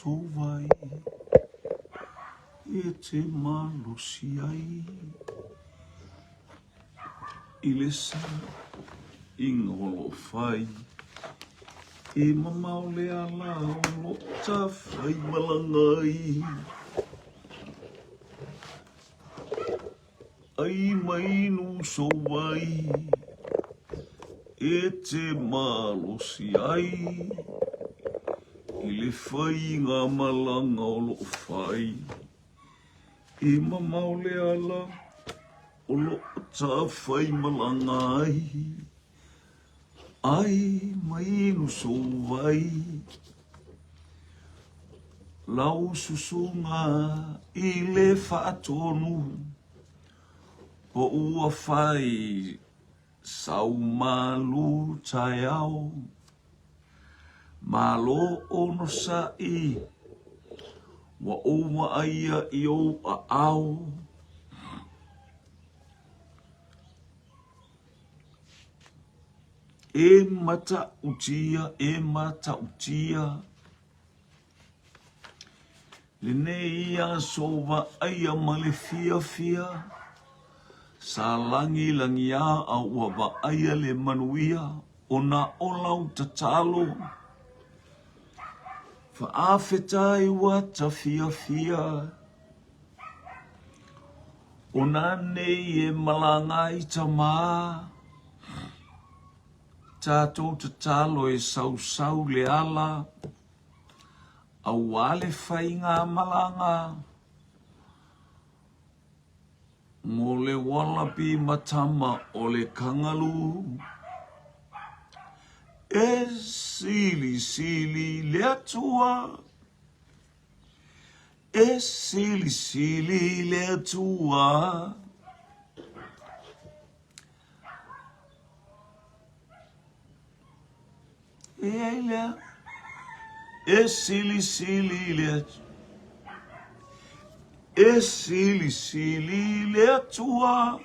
sovai e te malosi ai i le saʻiga o lo o fai. E mamao le ala o lo o tafaimalaga ai. Ai mai Nusovai e te malosi ai i le faiga malaga o lo o fai. E mamao le ala o lo o tafaimalaga ai. Ai mai Nusovai lau susuga i le faatonu po ua fai sau malu taeao. Malo onosai, ua ou vaaia i ou aao. E matautia, e matautia. Lenei aso vaaia ma le fiafia, Sa lagilagia a ua vaaia le manuia ona o lau tatalo. Faafetai ua ta fiafia, Ona nei e malaga ai tama. Tatou tatalo e sausau le ala aua le faigamalaga mo le wallaby matama o le kangaloo. E silisili le Atua, e silisili le Atua. E ai lea, e silisili le Atua. E silisili le Atua.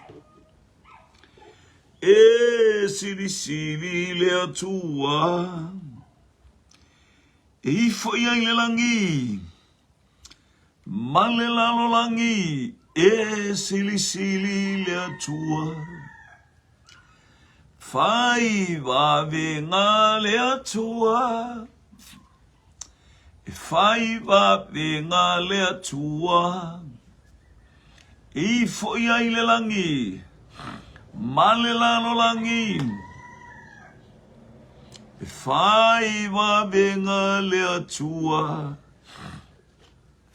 E silisili le Atua. E ifo i ai le lagi, ma le lalolagi, e silisili le Atua. Whai wawenga le Atua, e whai wawenga le Atua, e ifo i ai le lagi, ma le lalolagi, e whai wawenga le Atua,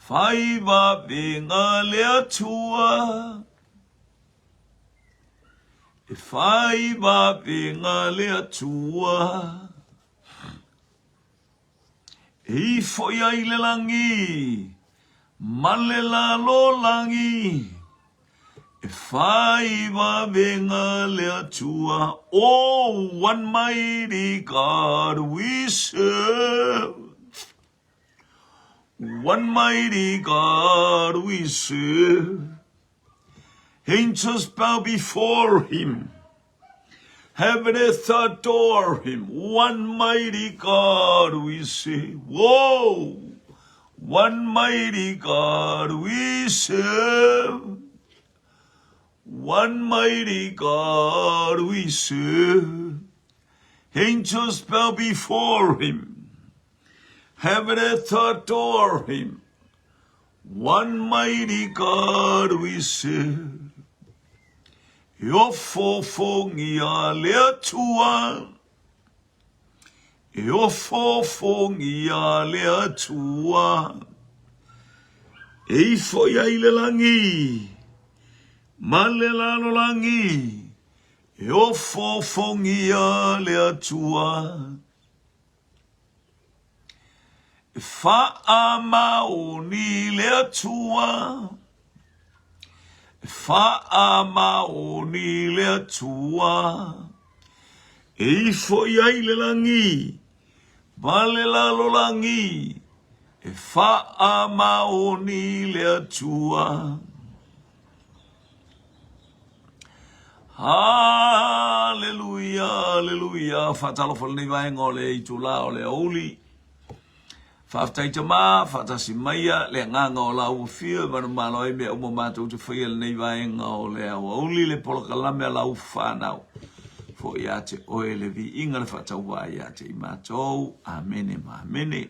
whai wawenga le Atua, E whai wawenga le Atua, E ifo i ai le lagi, ma le lalolagi, E whai wawenga le Atua, Oh, one mighty God we serve. One mighty God we serve. Angels bow before him. Heaven earth adore him. One mighty God we serve. Whoa! One mighty God we serve. One mighty God we serve. Angels bow before him. Heaven earth adore him. One mighty God we serve. E ofoofongia le Atua. E ofoofongia le Atua. E ifo i ai le lagi, ma le lalolagi. E ofoofongia le Atua. E faamaoni le Atua, e faamaoni le Atua, e ifo i ai le lagi, ma le lalolagi, e faamaoni le Atua. Haleluia, haleluia. Faatalofa lenei vaega o le itula o le aoauli. Faafetai Tama, faatasi maia le agaga o lau afio e manumalo ai mea uma matou te faia lenei vaega o le aoauli le polokalame a lau fanau. Foi ia te oe le viiga le faatauvaa ia te i matou. Amene ma amene.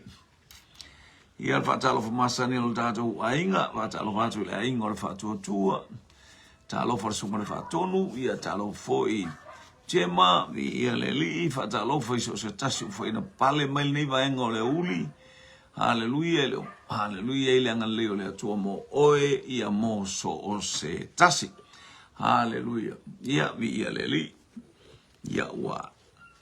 Ia le faatalofa masani o le tatou aiga, faatalofa atu i le aiga o le faatuatua, talofa le susuga i le faatonu, ia talofa foi Jema, viia le Alii, faatalofa i so o se tasi ua faina pale mai lenei vaega o le aoauli. Haleluia i le Haleluia i le agalelei o le Atua mo oe, ia mo so o se tasi. Haleluia. Ia, viia le Alii. Ia, ua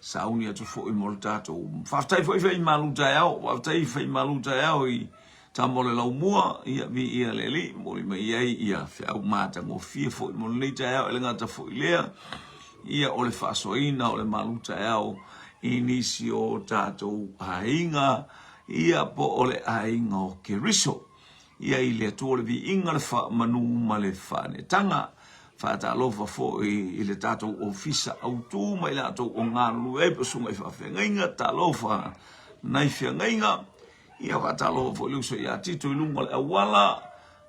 sauni atu foi mo le tatou. Faafetai foi fai malu taeao, faafetai fai malu taeao i tama o le laumua, ia viia le Alii, momoli mai ai ia feau matagofie foi mo lenei taeao, e le gata foi lea, ia o le faasoaina o le malu taeao i nisi o tatou aiga, ia po o le aiga o Keriso. Ia i le Atua le viiga, le faamanu ma le faaneetaga. Faatalofa foi i le tatou ofisa autu ma i latou o galulue ai po o susuga i faafeagaiga. Talofa nai feagaiga. Ia faatalofa foi i le uso ia Tito i luga o le auala.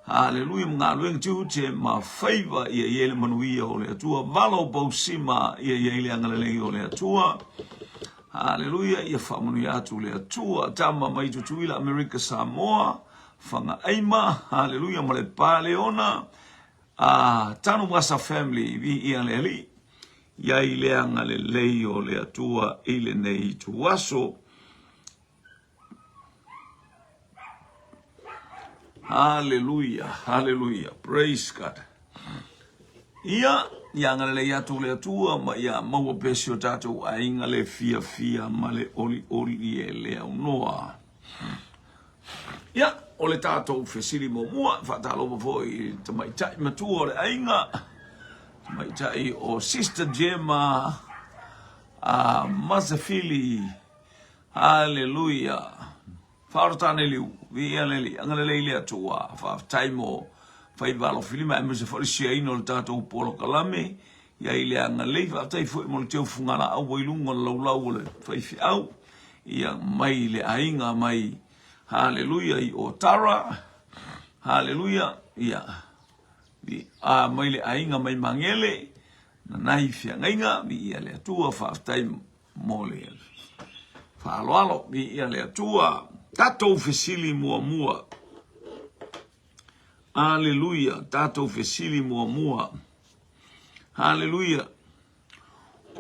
Haleluia ma galuega tiute ma faiva ia i ai le manuia o le Atua. Valo pausima ia i ai le agalelei o le Atua. Haleluia ia faamanuia atu le Atua. Tama mai Tutuila Amerika Samoa Fagaaima. Haleluia ma le Paleona. A Tanuvasa family viia le Alii. Ia i le agalelei o le Atua i lenei ituaso. Haleluia, haleluia, praise God. Ia, ia agalelei atu le Atua ma ia maua pea si o tatou aiga le fiafia ma le olioli e le aunoa. Ia, o le tatou fesili muamua, faatalofa foi i le tamaitai matua o le aiga, tamaitai o Sister Gemma a Masafili. Haleluia! Faaola tane liu, viia le Alii, agalelei le Atua, faafetai mo faiva alofilima aemaise foi le siaina o le tatou polokalame, ia i le agalelei, faafetai foi mo le teu fugalaau ua i luga o le laulau o le faifeau, ia mai le aiga mai, haleluia, i Otara, haleluia, ia, a mai le aiga mai Magele, nanai feagaiga, viia le Atua, faafetai mo le faaaloalo. Viia le Atua. Tatou fesili muamua. Aleluia. Tatou fesili muamua. Aleluia.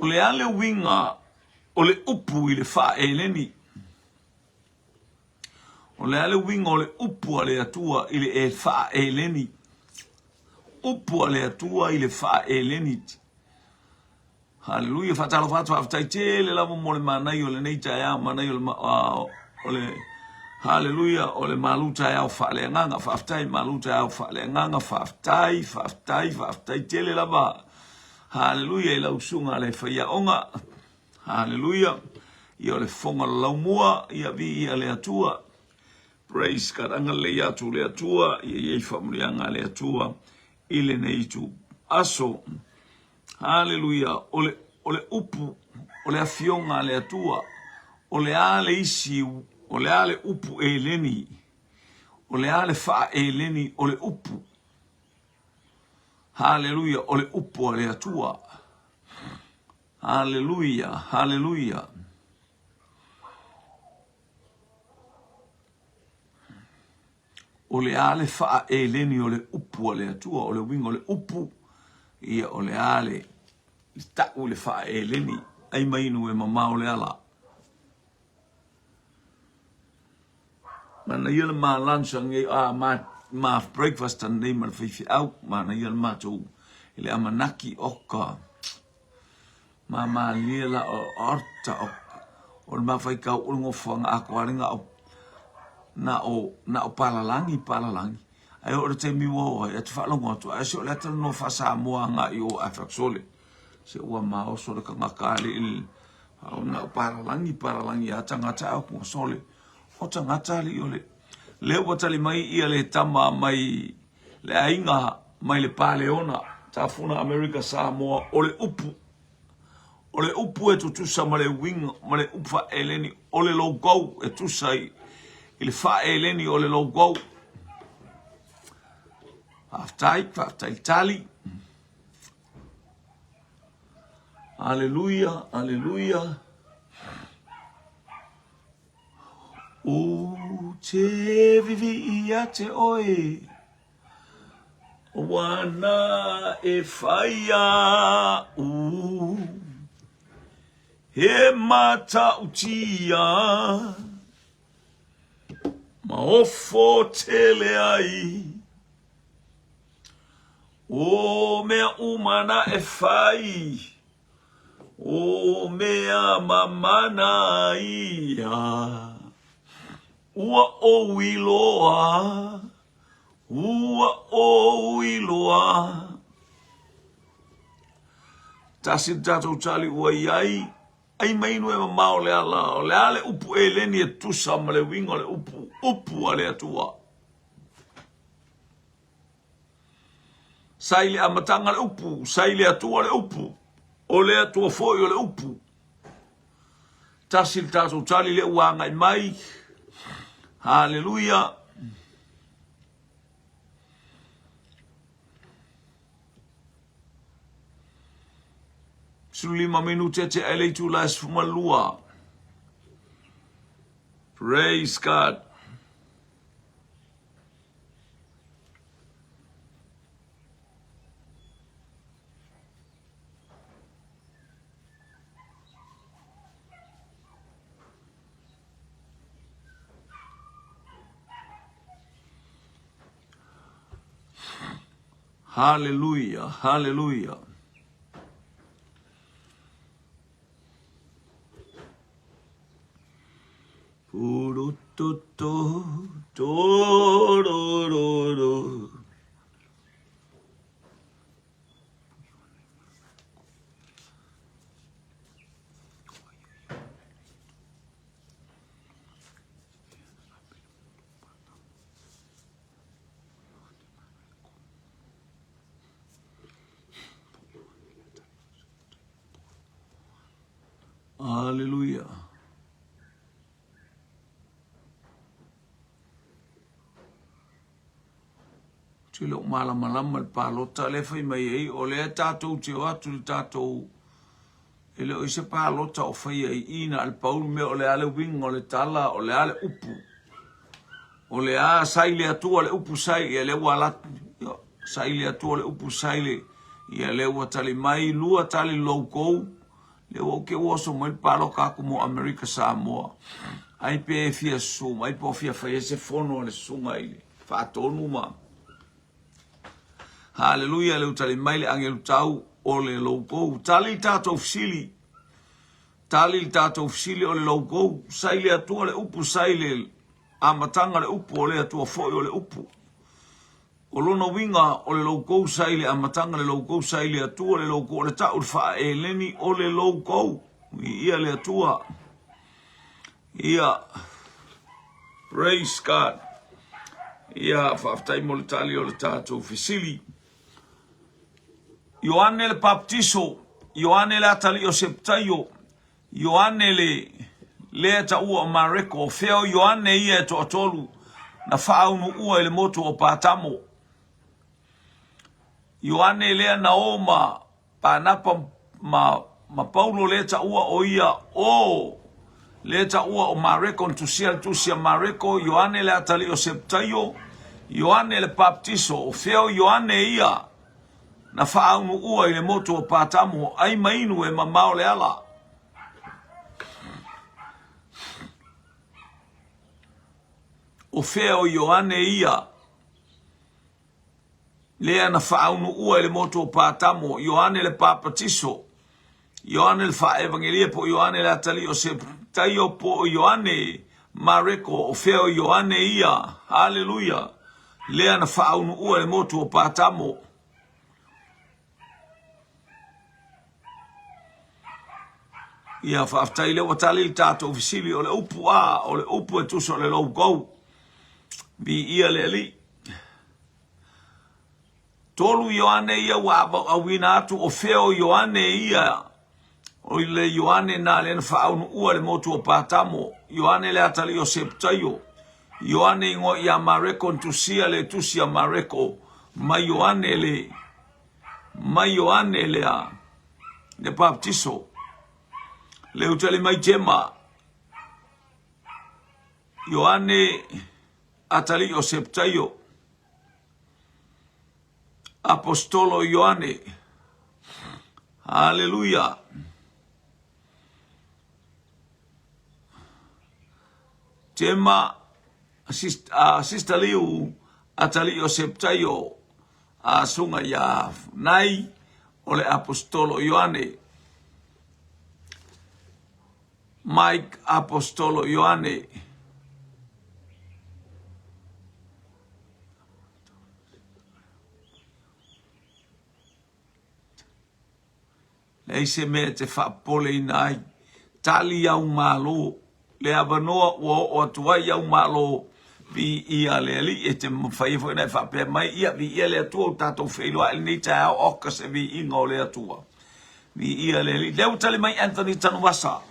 O le a le uiga o le upu i le faa-Eleni? O le a le uiga o le upu a le Atua i le faa-Eleni? Upu a le Atua i le faa-Eleni. Haleluia, faatalofa atu, faafetai tele lava mo le manaia o lenei taeao, manaia o le, o le Haleluia, o le malu taeao faaleagaga, faafetai malu taeao faaleagaga, faafetai, faafetai, faafetai tele lava. Haleluia i lau susuga le faiaoga. Haleluia. Ia o le fofoga o le laumua, ia viia le Atua. Praise God, agalelei atu le Atua, ia i ai faamanuiaga a le Atua i lenei itu aso. Haleluia! O le, o le upu, o le afioga a le Atua, o le a le isi, o le a le upu eleni, o le a le faaeleni o le upu. Haleluia! O le upu a le Atua. Haleluia! Haleluia! O le a le faaeleni o le upu a le Atua, o le uiga o le upu, ia o le a le tau le faaeleni, ai mai inu e mamao le ala. Manaia le ma lunch anei, a ma, ma breakfast anei ma le faifeau, manaia le matou i le amanaki oka. Ma malie la o orta o o le mafaikau o le nofoaga atoa le na o na o na o palalangi palalangi ae oo i le taimi ua oo ai a te faalogo atu ae se o le a talanoa faa-Samoa agai i o ae fai atu sole se ua maoso le tagata alii na o palalangi palalangi a tagata ae o sole o tagata alii o le lea ua tali mai ia le tama mai le aiga mai le Paleona, Tafuna Amerika Samoa, o le upu, o le upu e tutusa ma le uiga, ma le upu faa-Eleni, o le logou e tusa i, i le faaeleni o le logou. Faafetai, faafetai le tali. Aleluia, aleluia. Ou te vivii ia te oe, ua na e fai au. He matautia ma ofo tele ai. O mea uma na e fai, o mea mamana ia. Ua ou iloa, ua ou iloa. Tasi le tatou tali ua i ai, ai mai inu e mamao le ala, o le a le upu eleni e tusa ma le uiga o le upu, upu a le Atua. Sa i le amataga le upu, sa i le Atua le upu, o le Atua foi o le upu. Tasi le tatou tali lea ua agai mai. Haleluia. 15 minute tea i le itula e 12. Praise God. Haleluia, haleluia. Puru tu tu tu ru ru ru. Aleluia. Te le o malamalama le palota lea fai mai ai, o lea tatou te o atu le tatou e le o i se palota o faia i i na o le pau le mea o le a le uiga o le tala, o le a le upu. O le a sa i le Atua le upu sa i, ia lea ua ala atu, sa i le Atua le upu sa i le, ia lea ua tali mai, lua tali loukou, lea ua ou ke ua oso mai le paloka aku mo Amerika Samoa. Ai pe fia susu mai po fia fai se fono a le susuga i le faatonu ma Haleluia le tali mai le agelu tau o le loukou. Tali tatou fesili. Tali le tatou fesili o le loukou. Sa i le Atua le upu, sa i le amataga le upu, o le Atua foi o le upu. O lona uiga o le loukou sa i le amataga le loukou sa i le Atua le loukou o le tau le faaeleni o le loukou. Ia le Atua. Ia praise God. Ia faafetai mo le tali o le tatou fesili. Ioane le Baptiso, Ioane le atalii o Septaio, Ioane le lea taua o Mareko, o fea o Ioane ia e toatolu na faaunuua i le motu o Patamo. Ioane lea na o ma Panapa ma, ma Paulo lea taua o ia o lea taua o Mareko na tusia le tusi a Mareko, Ioane le atalii o Septaio, Ioane le Baptiso, o fea o Ioane ia na faaunuua i le motu o Patamo, ai ma inu e mamao le ala. O fea o Ioane ia lea na faaunuua i le motu o Patamo, Ioane le Papatiso, Ioane le Faaevagelia po o Ioane le Atalii o Septaio po o Ioane Mareko, o fea o Ioane ia, haleluia, lea na faaunuua i le motu o Patamo. Ia faafetai lea ua tali le tatou fesili o le upu a o le upu e tusa o le loukou. Viia le Alii. Tolu Ioane ia ua avauauina atu o fea o Ioane ia o le Ioane na lea na faaunuua le motu o Patamo, Ioane le atalii o Septaio, Ioane igoa ia Mareko na tusia le tusi a Mareko mai Ioane le mai Ioane lea le baptiso le utali mai Tema Ioane atalii o Septaio Apostolo Ioane Haleluia Tema Sister Liu atalii o Septaio a suga ia Nai o le Apostolo Ioane Mike Apostolo Ioane. Leai se mea e te faapopoleina ai. Tali au malo. Le avanoa ua oo atu ai au malo. Viia le Alii e te mafai foi ona e faapea mai, ia viia le Atua ua tatou feiloai lenei taeao oka se viiga o le Atua. Viia le Alii. Lea ua tali mai Anthony Tanuvasa.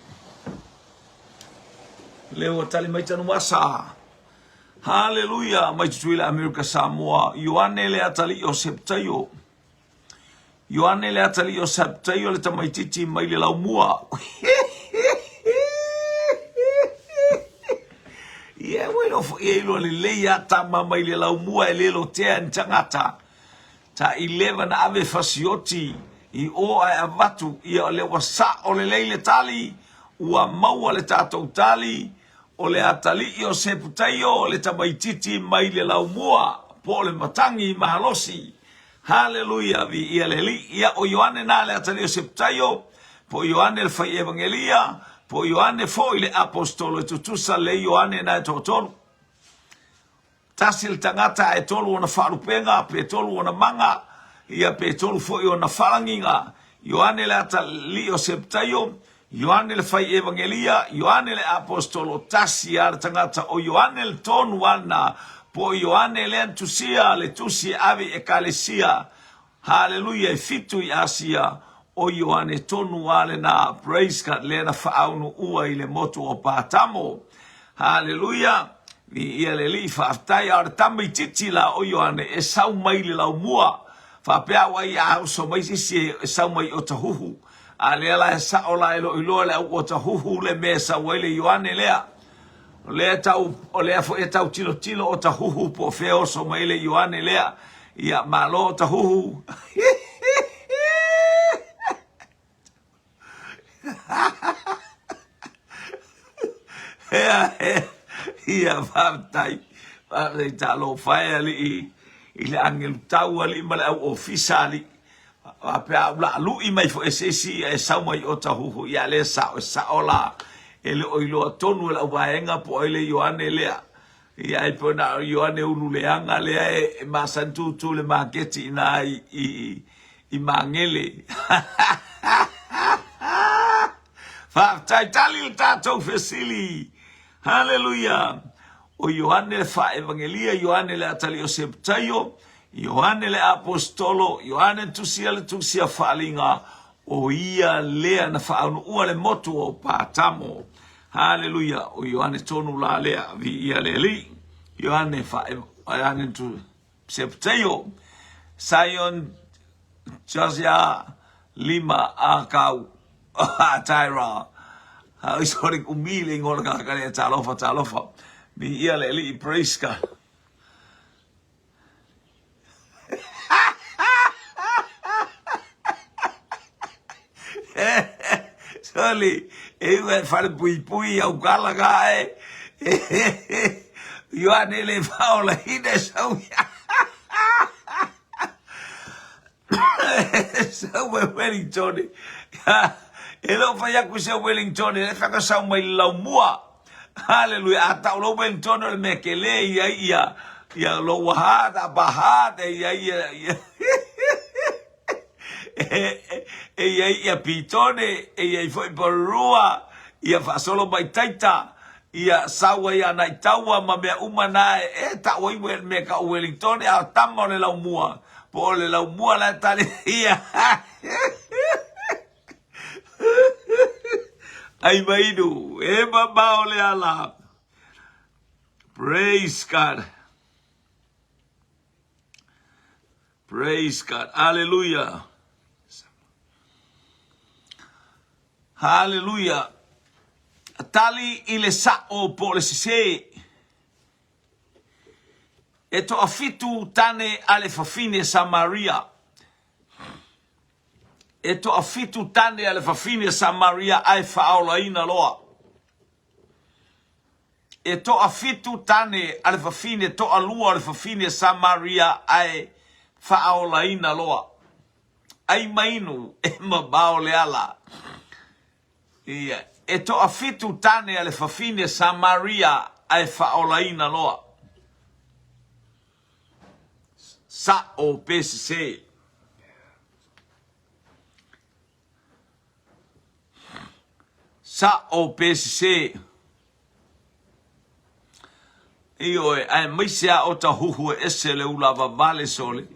Lea ua tali mai Tanuvasa. Haleluia mai Tutuila Amerika Samoa. Ioane le atalii o Septaio. Ioane le atalii o Septaio le tamaititi mai le laumua. Ia ua iloa foi e iloa lelei a tama mai le laumua e le lotea ni tagata. Taileva na ave fasioti i o ae avatu, ia o lea ua sao lelei le tali, ua maua le tatou tali, o le atalii o Seputaio le tamaititi mai le laumua, po o le matagi malosi. Haleluia, viia le Alii. Ia, o Ioane na le atalii o Seputaio, po o Ioane le fai evangelia, po o Ioane foi le aposetolo e tutusa le Ioane na e toatolu. Tasi le tagata ae tolu ona faalupega, pe tolu ona maga, ia pe tolu foi ona faalagiga. Ioane le atalii o Septaio, Ioane le fai evangelia, Ioane le aposetolo, tasi lava le tagata, o Ioane le tonu lava lena, po o Ioane lea na tusia le tusi e ave i ekalesia, Haleluia, e fitu i Asia, o Ioane tonu lava lena, praise God, lea na faaunuua i le motu o Patamo. Haleluia, viia le Alii, faafetai, a o le tamaitiiti la o Ioane e sau mai le laumua, faapea au ai a oso mai se isi e sau mai Otahuhu, a lea la e sao la e le o iloa le au Otahuhu le mea e sau ai le Ioane lea. O lea tau, o lea foi e tau tilotilo Otahuhu po o fea oso mai le Ioane lea. Ia, malo Otahuhu. Ea, ea, ia, faafetai, faafetai talofa e alii i le agelu tau alii ma le au ofisa alii. Faapea au la lui mai foi e se isi e sau mai Otahuhu, ia lea sao, e sao la, e le o iloa tonu e lau vaega po o ai le Ioane lea. Ia ai pei na o Ioane Ululeaga lea e masani tutu le maketi ina i, i, i Magele. Faafetai tali le tatou fesili. Haleluia. O Ioane le faaevangelia, Ioane le atalii o Septaio, Ioane le aposetolo, Ioane na tusia le tusi a Faaliga, o ia lea na faaunuua le motu o Patamo. Haleluia. O Ioane tonu la lea, viia le Alii. Ioane faae, Ioane tu, Septaio, Sion, Josia, Lima, Akau, Tyra. Sorry, umi le ingoa o le tagata lea, talofa, talofa. Viia le Alii, praise God. Soli, e iu e whare pui pui au kala ka e. Ioane le whaola hine sau ia. Sau mai Wellington. E le o fai aku se Wellington, e le whakasau mai le laumua. Haleluia. A tau lou Wellington o le mea kele ia ia ia lower heart, upper heart, e ia ia ia e ia ia pitone, e ia foi porua, ia faasolo mai taita, ia sau ai ana i taua ma mea uma na e, e tau ai mea ka o Wellington, a o tama o le laumua, po o le laumua la e tali ia. Ai mainu, e mamao le ala. Praise God. Praise God. Hallelujah. Hallelujah. Tali i le sa'o po o le sesē. E toafitu tane a le fafine Samaria. E toafitu tane a le fafine Samaria ae faaolaina loa. E toafitu tane a le fafine toalua o le fafine Samaria ae faaolaina loa. Ai mainu e mamao le ala. Ia, e toafitu tane a le fafine Samaria ae faaolaina loa. Sa'o pe sesē. Sa'o pe sesē. Ioe, aemaise a o ta huhu e ese le ula vavale sole.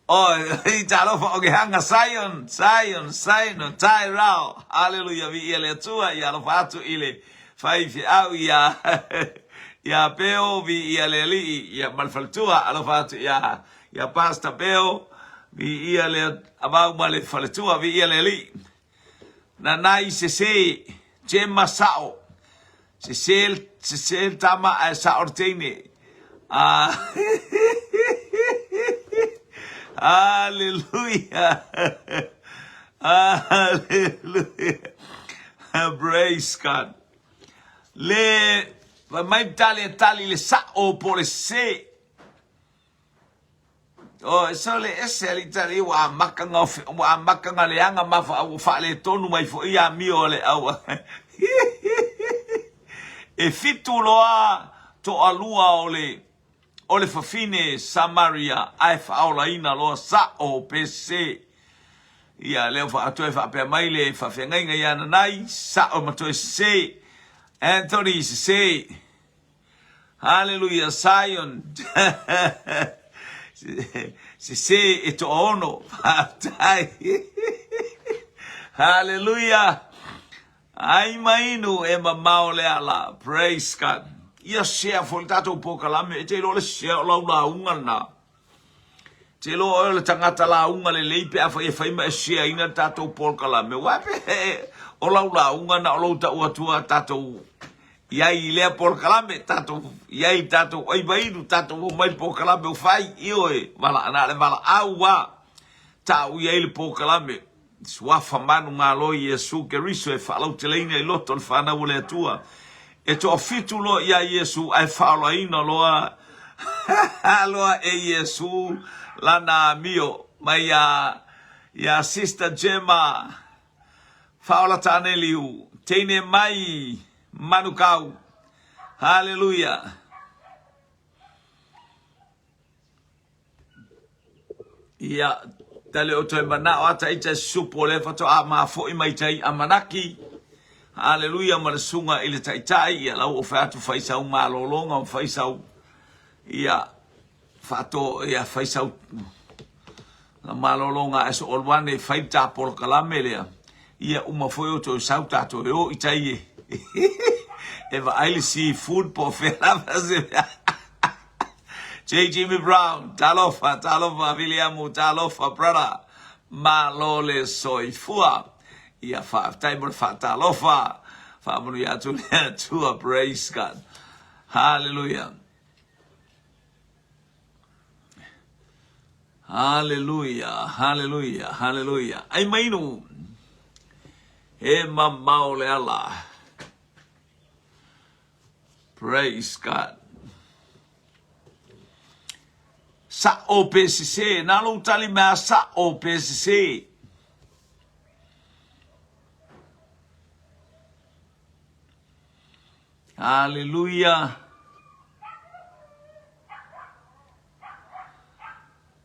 Oh, i talofa o ke hanga Zion, Zion, Zion, tai rao. Hallelujah, vi ia le atua, ia alofa atu i le whai whiau ia, ia Peo, vi ia le alii, ia ma le faletua, alofa atu ia, ia Pastor Peo, vi ia le avau ma le faletua, vi ia le alii. Nanai sese, Gemma sao, sese, sese le tama ae sao le teine. Ah, hallelujah. Hallelujah. Praise God. Le fai mai tali e tali le sao po le sese. Oh, so le ese ali tali ua amaka nga ua amaka nga leaga ma fa ua faaletonu mai foi ia amio a le aua. E fitu loa toalua o le o le fafine Samaria ae faaolaina loa sa'o pe sese. Ia lea ua toe faapea mai le faafeagaiga ia Nanai, sa'o ma toe sese. Anthony sese. Haleluia Zion Sese e toaono Faafetai Haleluia Ai mainu e mamao le ala Praise God Ia share foi le tatou polokalame E te iloa le share o lau lauga lena Te iloa oe o le tagata lauga lelei pe afai e fai ma e share ina le tatou polokalame. Aua pe o lau lauga na o lou tau atua tatou iai i lea polokalame, tatou iai tatou ai vainu, tatou omai le polokalame o fai, ioe, vala, na le valaau a tau iai le polokalame. Suafa manumalo Iesu Keriso e faalauteleina i loto o le fanau o le Atua. E toafitu loa iā Iesu ae faaolaina loa loa e Iesu lana amio mai iā iā Sister Gemma Faaola Taneliu teine mai Manukau. Haleluia. Ia, tale o toe manao ata i te supu o le faatoa mafo'i mai tai a manaki. Haleluia ma le suga i le taitai, ia lau o fai atu fai sau malologa ma fai sau, ia, faato, ia, fai sau na malologa ae so olu ane fai le ta polokalame lea. Ia uma foi o toe sau tatou e o i tai e, e vaai le seafood po o fea lava se mea. J. Jimmy Brown, talofa, talofa, Viliamu, talofa, brother. Malo le soifua. Ia faafetai mo le faatalofa. Faamanuia atu le Atua, praise God. Hallelujah. Hallelujah, hallelujah, hallelujah. Ai mainu, he mamao le ala. Praise God. Sa'o pe sesē, na lou tali mea sa'o pe sesē. Hallelujah.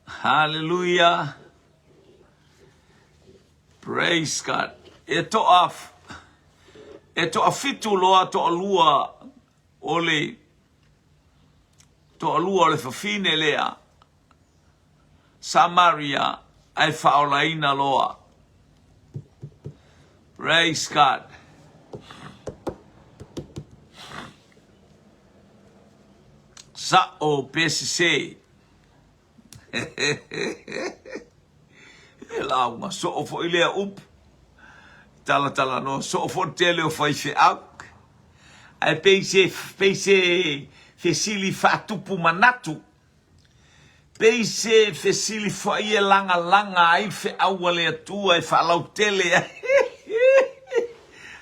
Hallelujah. Praise God. E toa, e toafitu loa toalua o le toalua o le fafine lea Samaria ae faaolaina loa. Praise God. Sa'o pe sesē. E lauga soo foi lea upu. Talatalanoa soo foi le tele o faifeau. Ae pei se, pei se fesili faatupu manatu. Pei se fesili foi e lagalaga ai le feau a le Atua e faalautele ai.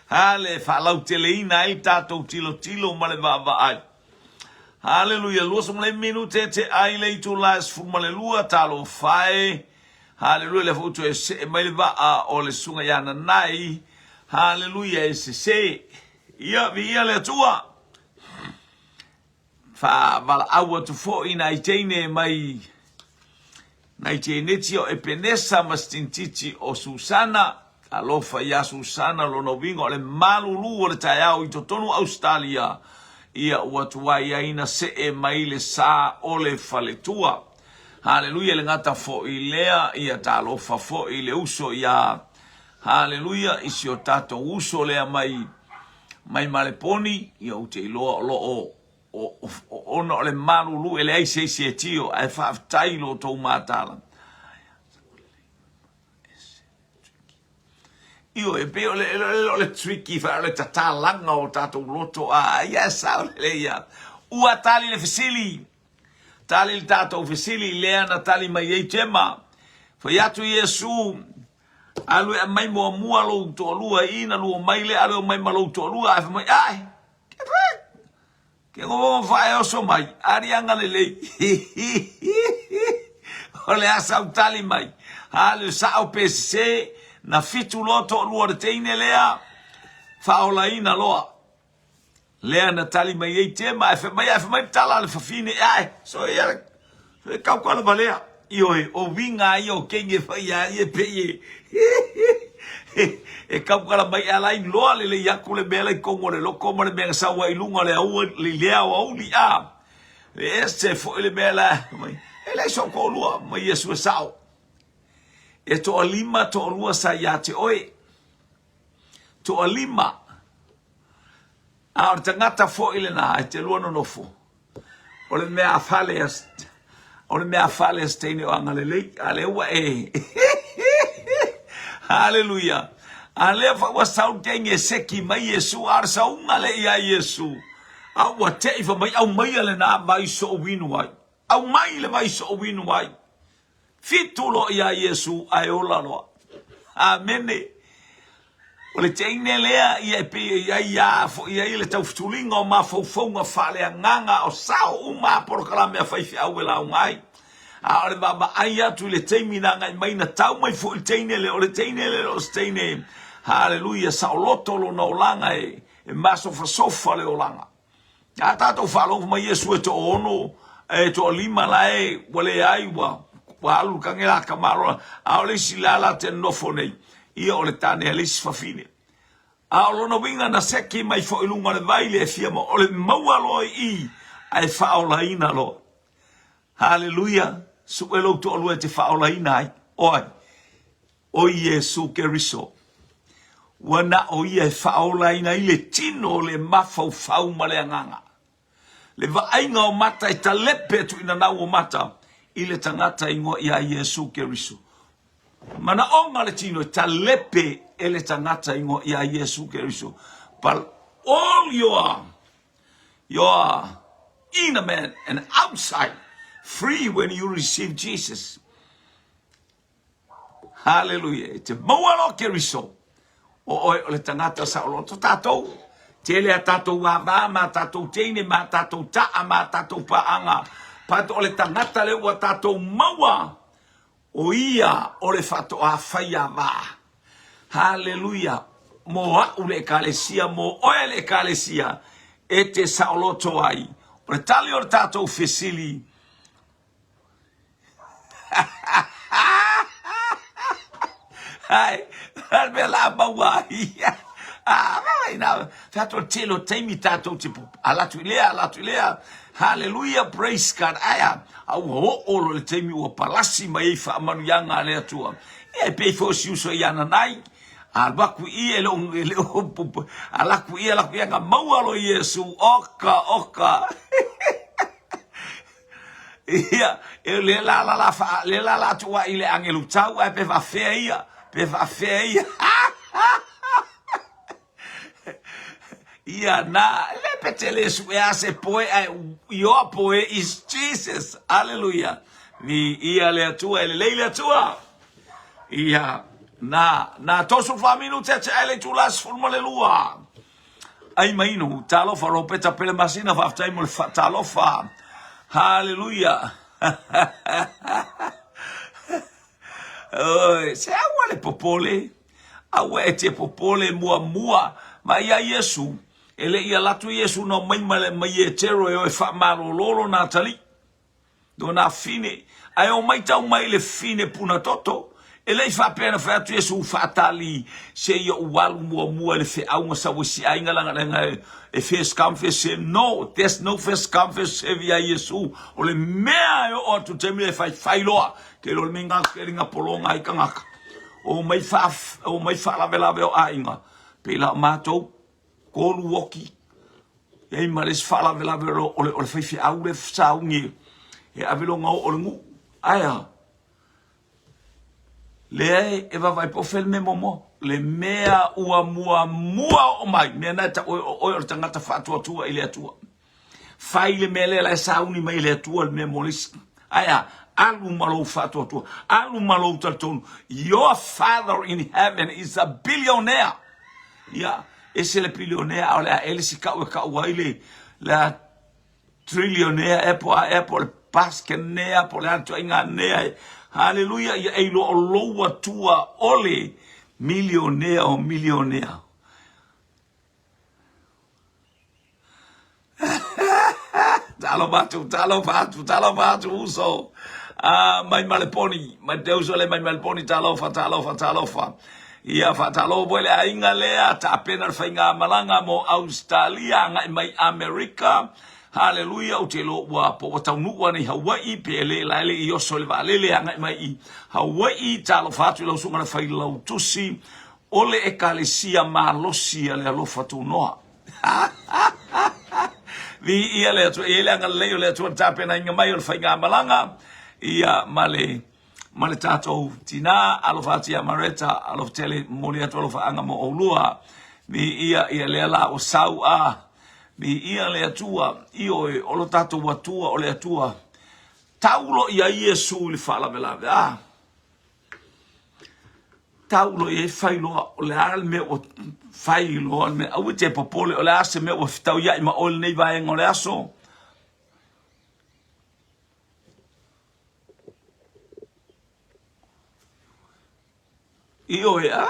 Hale, e faalauteleina ai le tatou tilotilo ma le vaavaai. Haleluia, 25 minute te ai le itula e 12, talofa e. Haleluia, lea foi ua toe see mai le vaa o le susuga ia Nanai. Haleluia, e sese. Ia, viia le Atua. Faavalaau atu foi nai teine mai nai teineti o Epenesa ma Stinititi o Susana. Talofa ia Susana, lona uiga o le malulu o le taeao i totonu o Ausetalia, ia ua tuai ai na see mai le sa o le faletua. Haleluia, le gata foi lea, ia talofa foi le uso ia, haleluia, i si o tatou uso lea mai mai Maleponi, ia ou te iloa o lo o ona o le malulu e leai se isi e tio, ae faafetai i lo outou mataala. Ioe, e pei o le, o le tricky, o le tatalaga o tatou loto, a ia sao lelei ia. Ua tali le fesili, tali le tatou fesili, lea na tali mai ai Tema. Fai atu Iesu, Alu e aumai muamua lou toalua i i, na lua mai lea, alu e omai ma lou toalua, ae fai mai, ae, ke gogogo fae oso mai, ari agalelei. O le a sau tali mai, a le sao pe sese, na fitu loa toalua o le teine lea, faaolaina loa. Lea na tali mai ai Tema, ae fai mai, ae fai mai le tala a le fafine, ae, so ia, so e kau kala valea. Ioe, o uiga ia o keini e fai ia ia pei e, e kau kala mai e ala ai loa lelei atu le mea la i tonu o le loko ma le mea na sau ai i luga o le aua, le ao auli, a. E ese foi le mea la, mai, e leai sou toalua, mai Iesu e sao. E toalima toalua sa ia te oe. Toalima. A o le tagata foi lena e te lua nonofo, o le mea fale a o le mea fale a se teine o agalelei, a lea ua e Haleluia. A lea foi ua sau le teine e seki mai Iesu, a o le sauga lea ia Iesu. A ua tei fai mai, aumaia lena vai so'u inu ai. Aumai le vai so'u inu ai. Fitu loa iā Iesu ae ola loa. Amene. O le teine lea ia e pei e i ai ia foi ai le taufutuliga o mafaufauga faaleagaga o sao uma a polokalame a faifeau e lauga ai. A o le vaavaai atu i le taimi na agai mai na tau mai foi le teine lea, o le teine lea o se teine, haleluia, saoloto lona olaga e, e masofasofa le olaga. A tatou faalogo mai Iesu e toaono, e toalima la e ua leai ua ua alu le kagela tamaloa, a o le isi la la te nofo nei, ia o le tane a le isi fafine. A o lona uiga na seki mai foi i luga o le vai le fia ma o le maua loa i i ae faaolaina loa. Haleluia! Sue lou toalua e te faaolaina ai. O ai? O Iesu Keriso. Ua na o ia e faaolaina ai le tino o le mafaufau ma le agaga. Le vaaiga o mata e talepe atu i nanau o mata i le tagata ingoa ia Iesu Keriso. Manaoga le tino e talepe e le tagata ingoa ia Iesu Keriso. But all your your inner man and outside free when you receive Jesus. Haleluia. E te maua loa Keriso, o oe o le tagata saoloto tatou. Tele a tatou ava ma tatou teine ma tatou taa ma tatou paaga. But o le tagata le ua tatou maua, o ia o le faatoa fai ava. Haleluia. Mo a'u le ekalesia, mo oe le ekalesia, e te saoloto ai. O le tali o le tatou fesili, Ai, le mea la maua ai. Ah, vai na, fe atu le tele o taimi tatou te ala atu i lea, ala atu i lea. Hallelujah, praise God. Ai, a ua oo loa le taimi ua palasi mai ai faamanuiaga a le Atua. Ia, e pei foi o si uso ia Nanai. Alu aku i e le o e le o alaku i alaku i ka maua lo Iesu oka oka. Ia, e le la la la fa le la la tu i le angelu tau ai pe fa fea ia, pe fa fea ia. Ia na le pe te le su e ase poe ai your poe is Jesus. Hallelujah. Vi ia le atua e le lei le atua. Ia na na tosu fa minute te ai le tula 12. Ai mainu talofa Ropeta Pele Masina faafetai mo le faatalofa. Hallelujah. Oi, se aua le popole. Aua e te popole muamua. Ma ia Iesu, e le i ala atu Iesu na omai ma le mai Etero e o e faamalolo lona atalii, lona afine. Ae omai tau mai le fine puna toto. E le i faapea na fai atu Iesu faatali se i ou alu muamua i le feauga sau isi aiga laga laga e first come first serve. No, there's no first come first serve ia Iesu. O le mea e oo atu taimi e faifai loa. Ke lo le minga ke linga pologa ai kangaka. O mai fa o mai faalavelave o aiga. Pei la o matou kolu oki. Ei ma le isi faalavelave o le o le faifeau le sauni e ave longa oo le nuu. Ae a? Leai, e vaavaai po o fea le mea muamua. Le mea ua muamua oo mai, mea na e tau o oe o le tagata faatuatua i le Atua. Fai le mea lea la e sauni mai e le Atua le mea mo le isi. Ae a? Alu ma lou faatuatua. Alu ma lou talitonu. Your father in heaven is a billionaire. Ia, ese le bilionaire, a o le a ele si kau e kau ai le, le a trillionaire ea po a ea po o le baskenea po o le a ituaiga nea e. Haleluia, ia e iloa o lou Atua o le milionea o milionea. Talofa atu, talofa atu, talofa atu uso. Ah, mai ma le poni, mai te uso le mai ma le poni, talofa, talofa, talofa. Ia faatalofa foi le aiga lea, tapena le faigamalaga mo Australia agai mai Amerika. Haleluia, ou te iloa ua po ua taunuu ana i Hawaii, pe le la e le i oso i le vaalele agai mai i Hawaii. Talofa atu i lau susuga le failautusi o le Ekalesia malosi a le Alofa Tunoa. Viia le Atua, e i ai le agalelei o le Atua i le tapenaina mai o le faigamalaga, ia ma le ma le tatou tina, alofa atu ia Mareta, alofa tele, momoli atu alofaaga mo oulua. Viia ia lea la ua sau a, viia le Atua, ioe, o lo tatou Atua o le Atua. Tau loa ia Iesu i le faalavelave, a. Tau loa i ai fai loa, o le a le mea ua fai loa le mea, aua e te popole, o le a se mea ua fetauiaʻi ma oe i lenei vaega o le aso. Ioe, a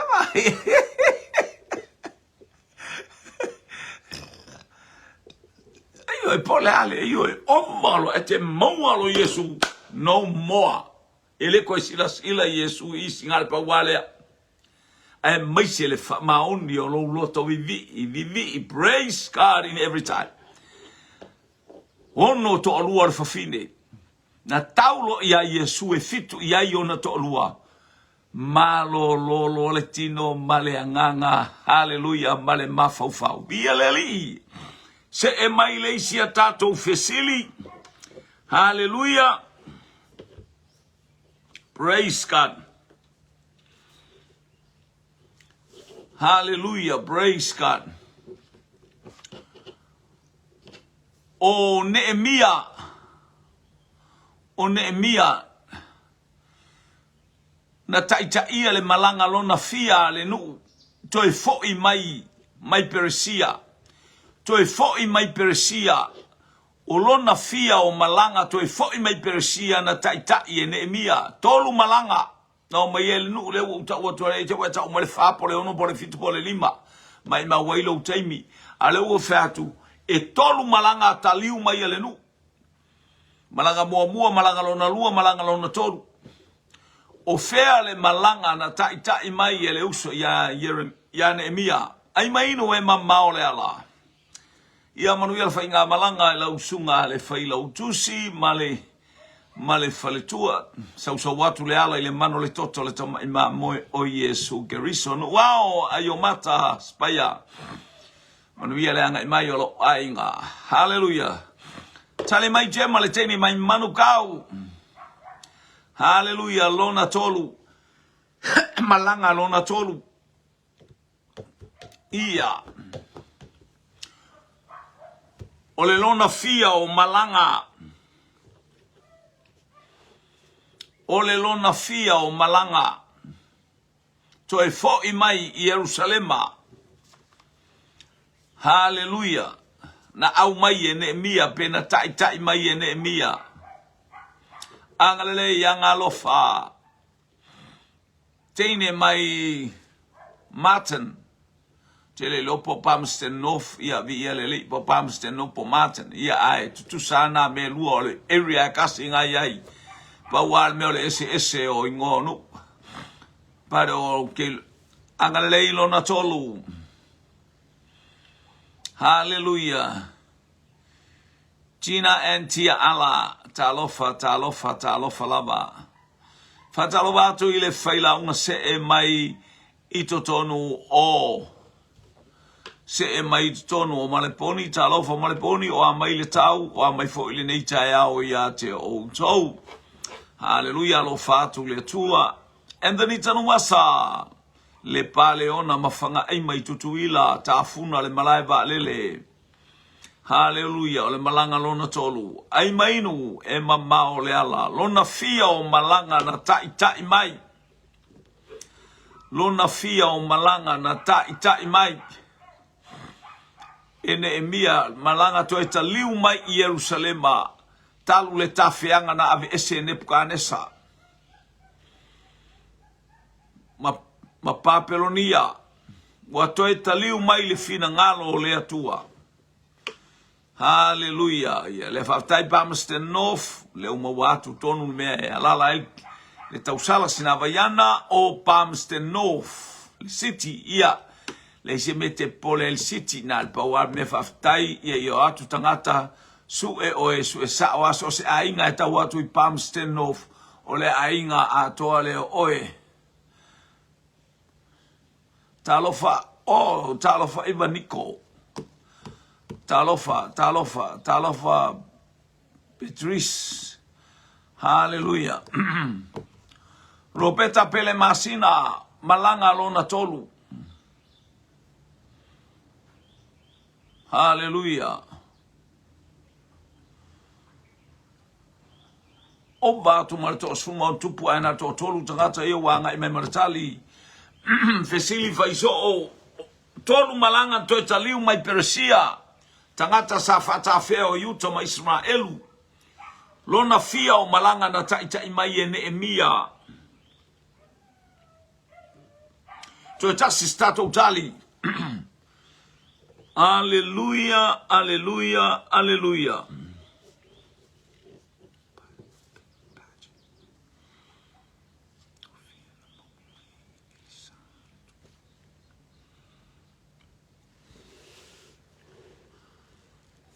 Ioe, po o le a le, ioe, oma loa, e te maua loa Iesu, no more. E le toe silasila Iesu i isi gale pau a lea. Aemaise le faamaoni o lou loto vivii, vivii, praise God in every time. Ono toalua o le fafine. Na tau loa ia Iesu e fitu i ai ona toalua. Malolo loa le tino ma le agaga, haleluia, ma le mafaufau. Viia le Alii! Se'e mai le isi a tatou fesili. Haleluia! Praise God. Haleluia, praise God. O Neemia, o Neemia, na taitaia le malaga lona fia a le nuu, toe fo'i mai mai Peresia, toe fo'i mai Peresia, o lona fia o malaga toe fo'i mai Peresia na taitai e Neemia, tolu malaga. Na omai ai le nuu lea ua ou tau atu ai, te ua e tau mai le fa po le ono po le fitu po le lima, maimau ai lou taimi. A lea ua fai atu, e tolu malaga a taliu mai a le nuu. Malaga muamua, malaga lona lua, malaga lona tolu. O fea le malaga na taitai mai e le uso ia, ia Neemia? Ai mai inu e mamao le ala. Ia manuia le faigamalaga i lau susuga le Failautusi ma le ma le faletua. Sausau atu le ala i le mano le toto le tama'i mamoe o Iesu Keriso. Nu'uao a Iomata Spaia. Manuia le agai mai o lou aiga. Haleluia. Tali mai Gemma le teine mai Manukau. Haleluia lona tolu. Malaga lona tolu. Ia. O le lona fia o malaga. O le lona fia o malaga. Toe fo'i mai i Ierusalema. Haleluia! Na aumai e Neemia pe na ta'ita'i mai e Neemia. Agalelei, agalofa. Teine mai Martin. Tele iloa po Palmerston North, ia viia le alii po Palmerston North po Martin. Ia ae tutusa a na mea e lua o le area e kasi nga i ai. Pau a le mea o le eseese o ingoa o nuu. But o ke agalelei lona tolu. Hallelujah. Gina and Tia Ala, talofa, talofa, talofa lava. Faatalofa atu i le failauga see mai i totonu o see mai i totonu o Maleponi, talofa Maleponi, o a mai le tau, o a mai foi lenei taeao ia te outou. Haleluia, alofa atu le Atua. Anthony Tanuvasa, le Paleona ma Fagaaima i Tutuila, Tafuna le malae vaalele. Haleluia, o le malaga lona tolu. Ai mainu e mamao le ala. Lona fia o malaga na ta'ita'i mai. Lona fia o malaga na ta'ita'i mai. E Neemia, malaga toe taliu mai i Ierusalema, talu le tafeaga na aveese e Nepukanesa ma, ma Papelonia. Ua toe taliu mai le finagalo o le Atua. Haleluia. Ia, le faafetai Palmerston North, lea ua maua atu tonu le mea e alala ai le tausala Sinavaiana o Palmerston North, le city, ia, leai se mea e te popole ai le city, na o le pau lava le mea faafetai, ia, ia o atu tagata, su'e oe, su'e sa'o lava so o se aiga e tau atu i Palmerston North, o le aiga atoa lea o oe. Talofa, oh, talofa Iva Niko. Talofa, talofa, talofa Beatrice. Haleluia. Robeta Pele Masina, malaga lona tolu. Haleluia. Ova atu ma le toasefulu ma ona tupu ae na toatolu tagata ia ua agai mai ma le tali. Fesili faisoo, tolu malaga toe taliu mai Peresia, tagata sa faatafea o Iuta ma Isaraelu. Lona fia o malaga na taita'i mai e Neemia. Toe tasi se tatou tali. Aleluia, aleluia, aleluia.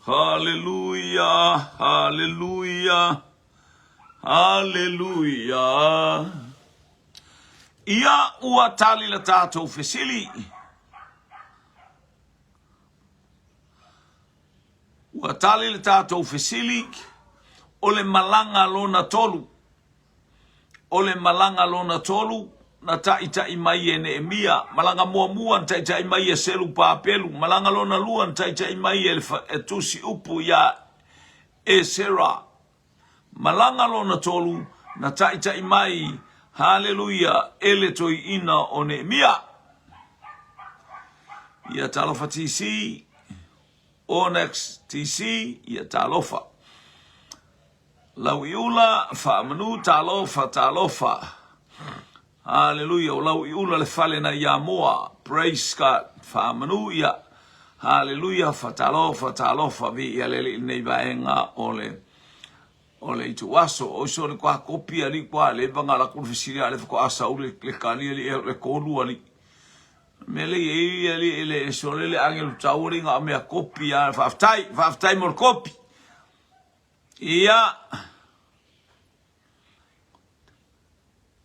Haleluia, haleluia, haleluia. Ia ua tali la tatou fesili. Ua tali le tatou fesili, o le malaga lona tolu. O le malaga lona tolu, na taʻitaʻi mai e Neemia. Malaga muamua na taʻitaʻi mai e Selupapelu. Malaga lona lua na taʻitaʻi mai e le tusi upu iā Esera. Malaga lona tolu na taʻitaʻi mai, haleluia, e le toeaina o Neemia. Ia talofa TC, Onex TC, ia talofa. Lauiula, faamanu, talofa, talofa. Haleluia, o Lauiula le fale na i Amoa. Praise God. Faamanu, ia. Haleluia, fatalofa, talofa, vi ia le alii lenei vaega o le o le itu aso. O iso le kwa kopi ali kwa le vanga la kulu fesili ale fako asa u le le kali ali e le kolu ali. Me le i ali le sole le angelu tau ali nga mea kopi a faafetai, faafetai mo le kopi. Ia.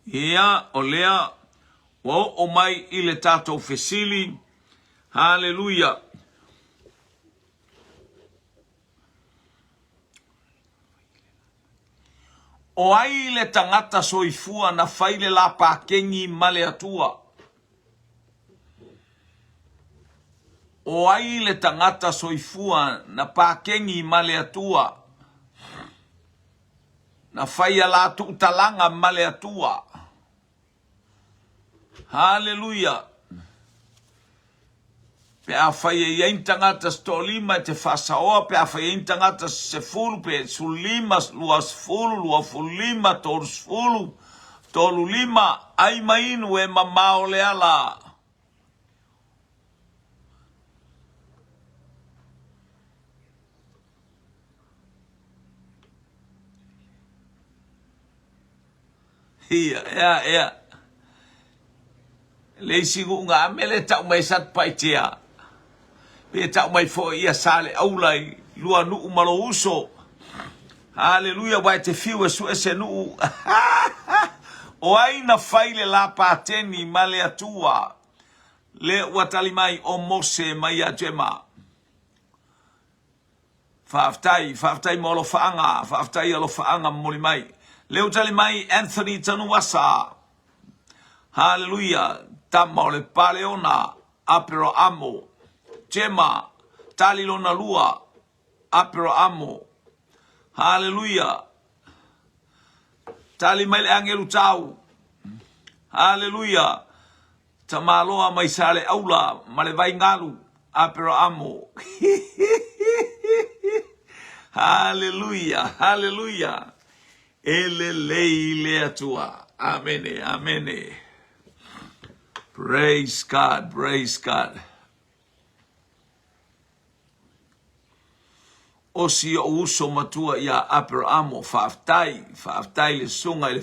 Ia, o lea ua oo mai i le tatou fesili. Haleluia! O ai le tagata soifua na fai le lapakeni ma le Atua? O ai le tagata soifua na pakeni ma le Atua? Na fai a latou talaga ma le Atua. Haleluia! Pe afai e i ai ni tagata se toalima e te faasaoa, pe afai e i ai ni tagata se 10, pe 15, 20, 25, 30, 35, ai ma inu e mamao le ala. Ia, ea, ea. Le isi nu'u na ame le ta'u mai Satupaitea. Pe ta'u mai foi ia Saleaula i lua nu'u ma lou uso. Haleluia, ua e te fiu e su'e se nu'u. O ai na fai le lapateni ma le Atua? Le ua tali mai o Mose mai ia Jema. Faafetai, faafetai mo alofaaga, faafetai alofaaga momoli mai. Lea ua tali mai Anthony Tanuasa. Haleluia, tama o le Paleona, Aperoamo, Jema, tali lona lua, Aperoamo. Haleluia. Tali mai le agelu tau. Haleluia. Tamaloa mai Saleaula ma le Vaigalu, Aperahamo. Haleluia, haleluia. E lelei le Atua. Amene, amene. Praise God, praise God. O si ou uso matua iā Aperahamo, faafetai, faafetai le susuga i le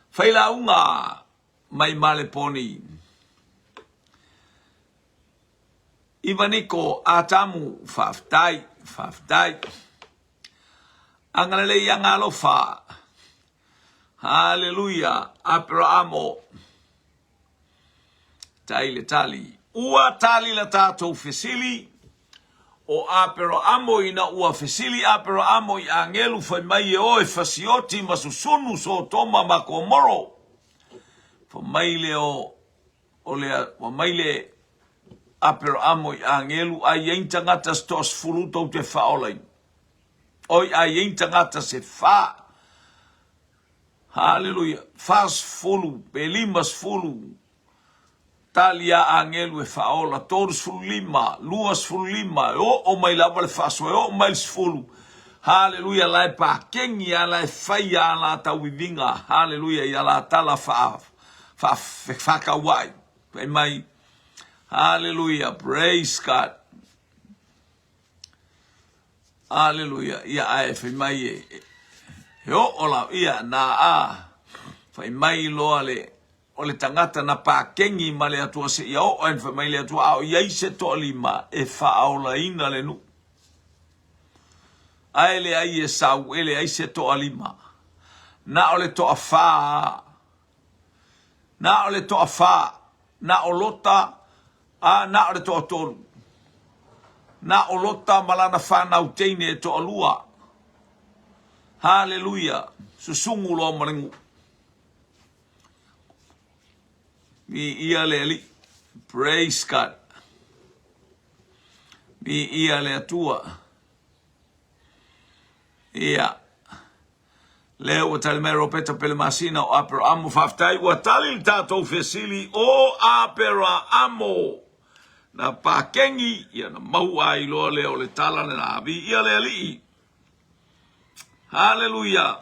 failauga mai Maleponi. Ivaniko Atamu, faafetai, faafetai. Agalelei aga alofa. Haleluia, Aperahamo. Tai le tali. Ua tali la tatou fesili, o Aperahamo ina ua fesili Aperahamo i agelu fai mai e o e fasioti ma susunu Sotoma ma Komoro. Fa mai le o, o le, ua mai le Aperahamo i agelu, a i ai ni tagata se toasefulu tou te faaolaina. Oi, a i ai ni tagata se fa. Haleluia. 40 pe 50 tali a agelu e faaola, 35, 25, e oo mai lava le faasoa, e oo mai le 10. Haleluia, la e pakegi a, la e fai a la tauiviga, haleluia, ia la tala faa, faa, faakauai. Fai mai, haleluia, praise God. Aleluia. Ia ae fai mai e, he oo la, ia na a, fai mai loa le, o le tagata na pakegi ma le Atua seia oo ai, fai mai le Atua, a o i ai se toalima e faaolaina le nuu. Ae leai e sau, e leai se toalima. Na o le toafā, na o le toafā, na o Lota, a na o le toatolu. Na o Lota ma lana fanau teine e toalua. Haleluia! Susugu loa ma le nuu. Viia le Alii. Praise God. Viia le Atua. Ia. Lea ua tali mai Ropeta Pelemasina o Aperaamo. Faafetai ua tali le tatou fesili o Aperaamo. Na pakegi, ia na maua ai loa lea o le tala lena. Viia le Alii. Haleluia.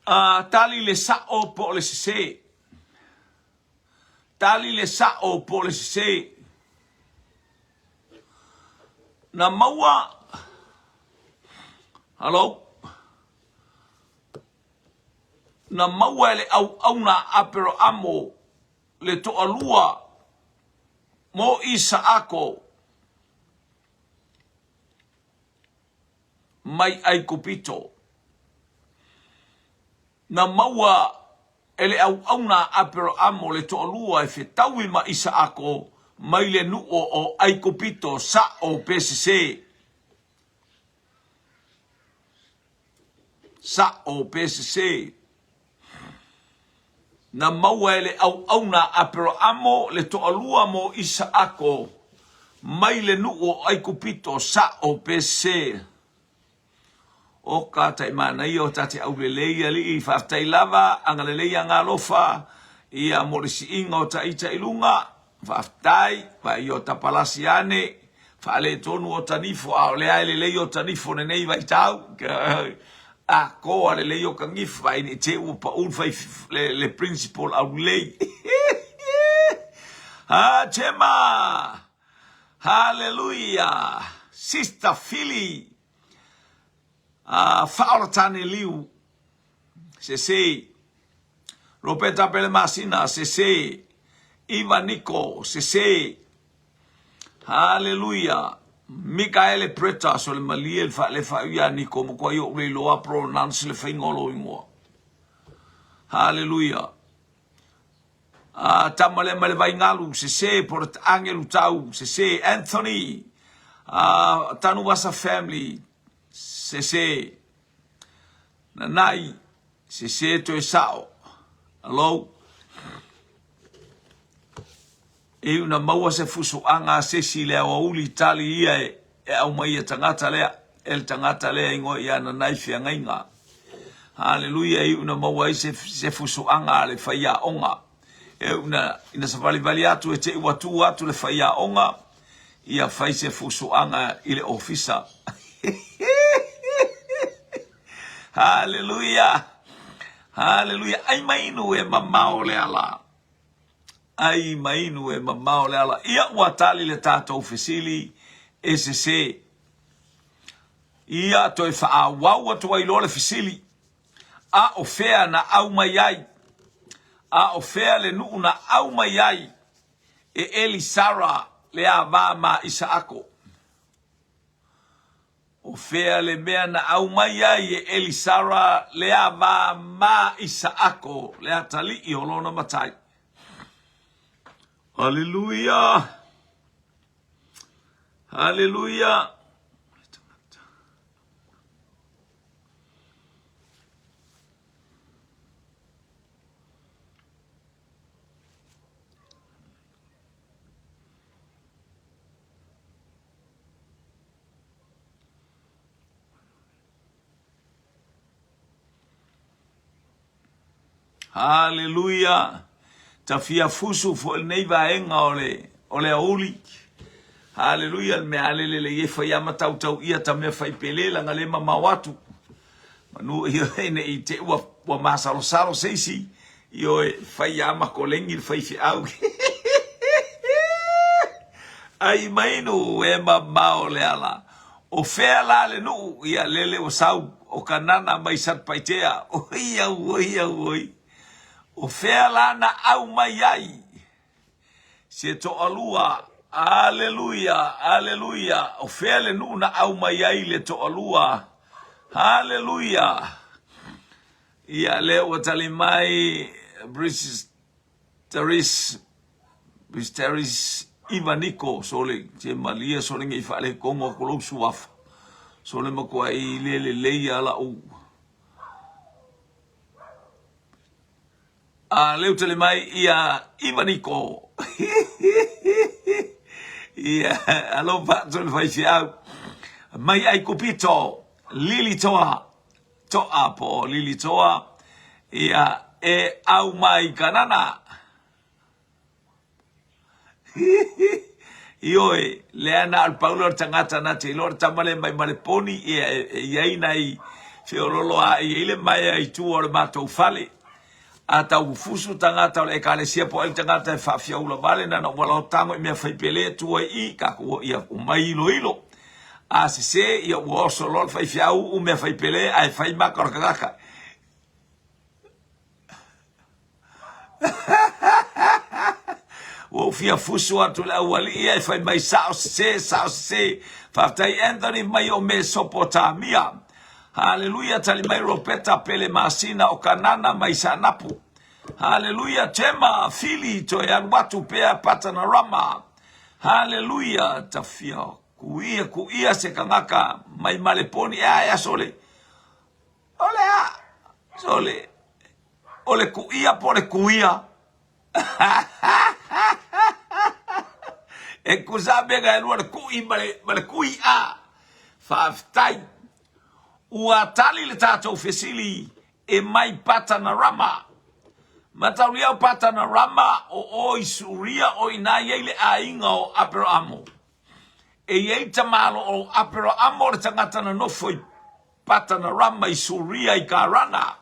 A tali le sa'o po o le sesē. Tali le sa'o po o le sesē. Na maua. Hello. Na maua e le auauna a Aperoamo le toalua. mo Isaako mai Aikupito. Na maua e le auauna a Aperahamo le toalua e fetaui ma Isaako mai le nuu o Aikupito, sa'o pe sesē. Sa'o pe sesē. Na maua e le auauna a Aperahamo le toalua mo Isaako mai le nuu o Aikupito, sa'o pe sesē. O ka tai manaia o tate aulelei alii faafetai lava agalelei agalofa ia mo le siiga o taita i luga faafetai vaai o tapalasi ane faaletonu o tanifo a o lea e lelei o tanifo lenei vaitau a koa lelei o kagifo vaai nei te ua pau le fai le principal aulelei ha Chema Haleluia! Sister Fili Faaolatane Liu, sese. Ropeta Pele Masina, sese. Iva Niko, sese. Haleluia! Mikaele Preta, sole malie le faalefa ia Niko, matua i ou le iloa pronounce le faiga o lou ingoa. Haleluia! A tama lea mai le Vaingalu, sese, po o le Agelu Tau, sese, Anthony, a Tanuvasa family, sese, Nanai, sese toe sao, hello. E iu na maua se fusoaga a sesi i le aoauli tali ia e, e aumai e tagata lea, e le tagata lea ingoa ia Nanai Feagaiga. Haleluia, e iu na maua ai se, se fusoaga a le faiaoga. E iu na, ina savalivali atu e te i ua tu atu le faiaoga, ia fai se fusoaga i le ofisa. Haleluia! Haleluia! Ai mainu e mamao le ala. Ai mainu e mamao le ala. Ia ua tali le tatou fesili e sesē. Ia toe faaauau atu ai loa le fesili, A o fea na aumai ai? A o fea le nuu na aumai ai e Elisara le ava ma Isaako? O fea le mea na aumai ai e Elisara le ava ma Isaako le atalii o lona matai? Aleluia! Aleluia! Haleluia! Tafia fusu foi lenei vaega o le, o le aouli. Haleluia, le mea alele le ie fai ama tautau ia ta mea fai pele langa le mamao atu. Manu ia ne i te ua, ua masalosalo se isi, ioe, fai ama kolengi le fai feau. Ai mainu e mamao le ala. O fea la le nuu? Ia lele ua sau o Kanana mai Satupaitea. Oi au, oi au, oi. O fea la na aumai ai se toalua? Aleluia, aleluia. O fea le nuu na aumai ai le toalua? Aleluia. Ia lea ua tali mai British Teris Misteris Ivaniko sole te malie sole nge i faalekogo aku lou suafa sole matua i le lelei a lau a leu tali mai ia Ivaniko ia alofa atu le faifeau mai Aikupito Lili Toa Toa po o Lili Toa ia e au mai Kanana Ioe, lea na o le pau lea o le tagata na te iloa le tama lea mai ma le poni, ia e i ai nai feololo a i ai le maea i tua o le matou fale. A tau fusu tagata o le ekalesia po o ai le tagata e faafiaula vale na na walao tago i mea fai pele tua i i, kakou ia umai iloilo. A sese ia ua oso loa le faifeau uu mea fai pele ae fai maka o le tagata. Ua Ua fia fusu atu le aualii ae fai mai sao sese, sao sese. Faafetai Anthony mai o Mesopotamia. Haleluia tali mai Ropeta Pele Masina o Kanana mai Saanapu. Haleluia Tema Fili toe alu atu pea Patanarama. Haleluia tafia kuia kuia se kangaka mai Maleponi e ae sole. O le a sole. O le kuia po le kuia. E kusa mega e lua le kui ma le, ma le kui a. Faafetai. Ua tali le tatou fesili e mai Patanarama. Mataulia o Patanarama o o i Suria o ina i ai le aiga o Aperamo. E i ai tamalo o Aperamo le tagata na nofo i Patanarama i Suria i Karana.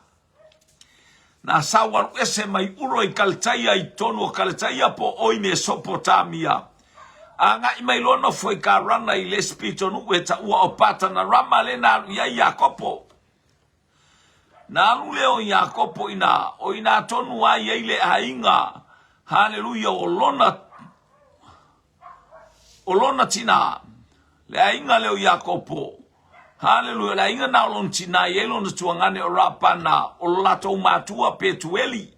Na sau alu ese mai Uro i Kaletaia i totonu o Kaletaia po o i Mesopotamia. Agai mai loa nofo i Karana i le isi pitonuu e taua o Patanarama le na alu i ai Iakopo. Na alu lea o Iakopo ina, o ina tonu a i ai le aiga, haleluia, o lona, o lona tina, le aiga lea o Iakopo. Haleluia, o le aiga na o lona tina i ai lona tuagane o Rapana, o lo latou matua Petueli.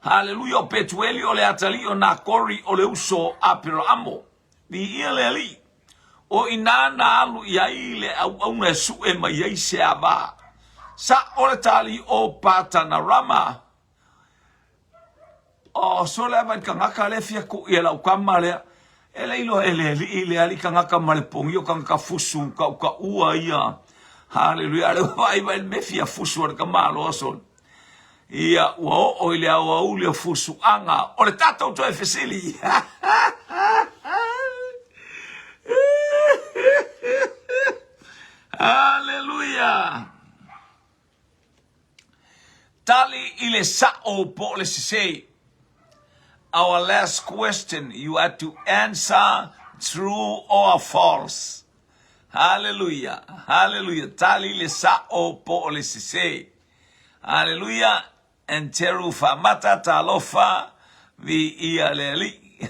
Haleluia, o Petueli o le atalii o Nakori o le uso o Aperaamo. Viia le Alii. O ina na alu i ai le auauna e sue mai ai se ava. Sa o le tali o Patanarama. O sole ava i kangaka le fia ku i lau kama lea. E le iloa e le alii le alii kangaka ma le pongi o kangaka fusu ka uka ua ia. Haleluia. Ale vai vai me fia fusu o le kamalo sole. Ia, ua oo i le aoauli o fusuaga o le tatou toe fesili. Haleluia! Tali i le sa'o po o le sese. Our last question, you are to answer true or false. Haleluia! Haleluia! Tali i le sa'o po o le sese. Aleluia, Enteru Faamata, talofa, viia le Alii.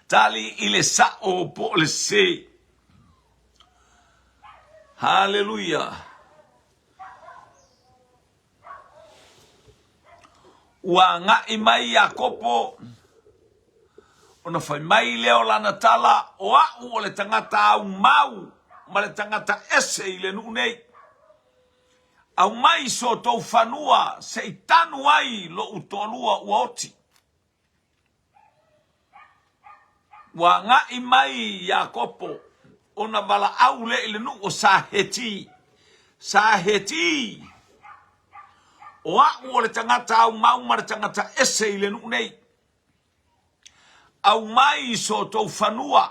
Tali i le sa'o po o le sese. Haleluia. Ua agai mai Iakopo, ona fai mai lea o lana tala, O a'u o le tagata aumau ma le tagata ese i le nuu nei. Aumai so outou fanua se i tanu ai lo'u toalua ua oti. Ua agai mai Iakopo ona valaau lea i le nuu o Saheti. Saheti, o a'u o le tagata aumau ma le tagata ese i le nuu nei. Aumai i so outou fanua,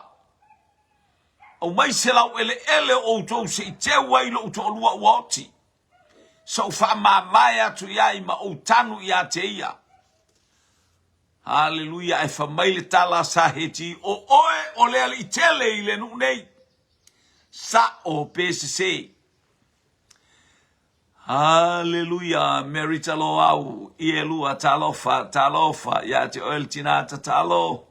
aumai se laueleele o outou se i teu ai lo'u toalua ua oti, sa ou faamavae atu i ai ma ou tanu ia te ia. Haleluia, ae fai mai le tala a Saheti, o oe o le alii tele i le nuu nei. Sa'o pe sese. Haleluia, Merita Loau, Ielua, talofa, talofa, ia te oe le tina tatalo.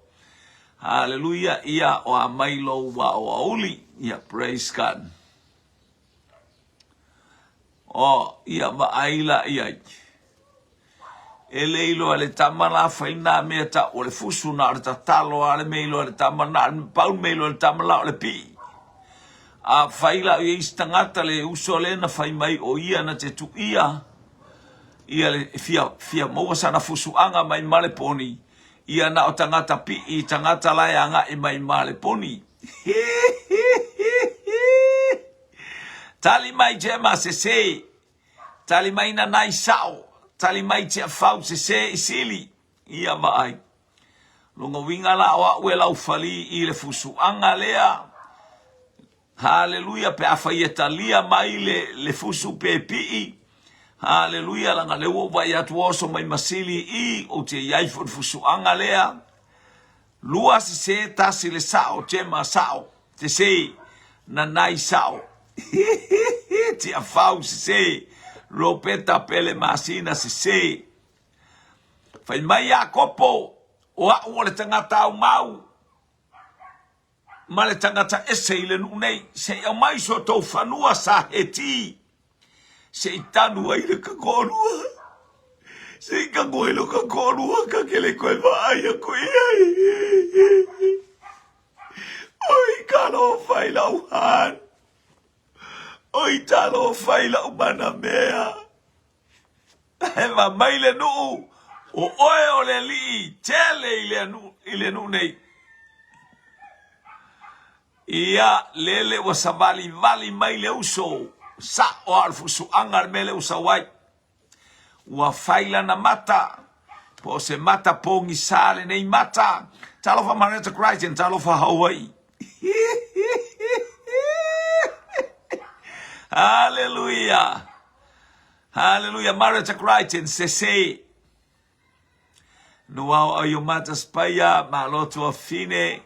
Haleluia, ia o a mai lou aoauli. Ia, praise God. O, ia vaai la i ai. E le iloa le tama la fai nā mea ta o le fusu na o le tatalo a le mea iloa le tama na le pau mea iloa le tama la o le pii. A fai la i isi tagata le uso le na fai mai o ia na te tuia ia le fia, fia maua sana fusuaga mai maleponi ia na o tagata pii tagata la e agai mai maleponi. Tali mai Gemma sese. Tali mai Nanai sao. Tali mai Tiafau sese i Sili. Ia vaai. Lona uiga la o a'u e laufali i le fusuaga lea. Haleluia, pe afai e talia mai le, le fusu pe pii. Haleluia, laga lea ua ou vaai atu ua oso mai ma Sili i, ou te i ai foi le fusuaga lea. Lua sese tasi le sao Gemma sao sese Nanai sao Tiafau sese Ropeta Pele Masina sese. Fai mai Iakopo, O a'u o le tagata aumau ma le tagata ese i le nuu nei, se i aumai so tou fanua sa Heti, se i tanu ai le ka toalua, se i tanu ai lo ka toalua ka ke le toe vaai aku i ai. Oi talofa i lau han, oi talofa i lau manamea. Hema mai le nuu, o oe o le alii tele i le, i le nuu nei. Ia, lele ua savalivali mai le uso, sa'o a o le fusuaga le mea lea ua sau ai. Ua fai lana mata, po o se mata pogisa lenei mata. Talofa Marietta Crichton, talofa Hawaii. Hallelujah. Hallelujah. Marietta Crichton, sese. Nuao au i o mata spaia, malo tuafine,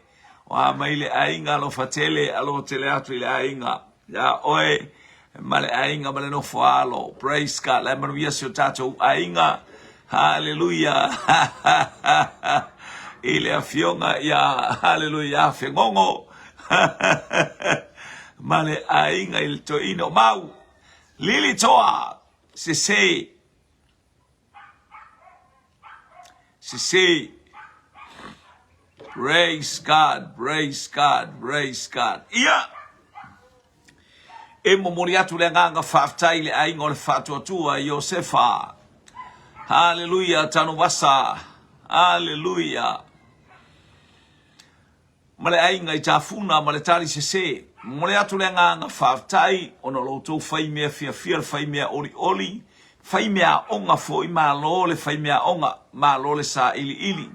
o a mai le aiga alofa tele, alofa tele atu i le aiga. Ia oe, ma le aiga ma le nofo alo. Praise God. Le manuia si o tatou aiga. Hallelujah. I le afioga ia, hallelujah, Fegogo. Ma le aiga i le toeaina o Mau. Lili Toa, sese. Sese. Praise God, praise God, praise God. Ia! E momoli atu le agaga faafetai i le aiga o le faatuatua Iosefa. Haleluia, Tanuvasa. Haleluia. Ma le aiga i Tafuna ma le tali sese. Momoli atu le agaga faafetai ona o lo outou fai mea fiafia le fai mea olioli, fai mea aoga foi, malo le fai mea aoga, malo le sailiili.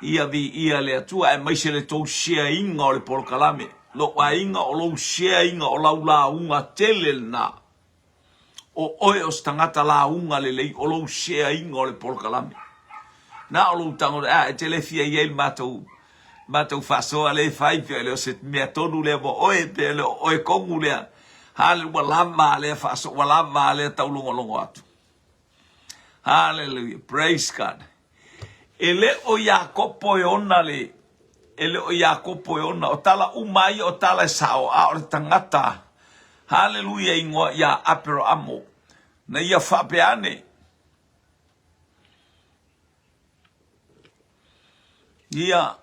Ia viia le Atua aemaise le tou share ina o le polokalame. Lou aiga o lou share ina o lau lauga tele lena. O oe o se tagata lauga lelei o lou share ina o le polokalame. Na o lou tago, a e te le fia i ai le matou matou faasoa lea e fai pe le o se mea tonu lea mo oe pe le o oe tonu lea. Hale ua lava lea faasoa ua lava lea taulogologo atu. Hallelujah. Praise God. E le o Iakopo e ona le, e le o Iakopo e ona, o tala uma ia o tala e sao, a o le tagata, haleluia, igoa ia Aperamo, na ia faapea ane, ia,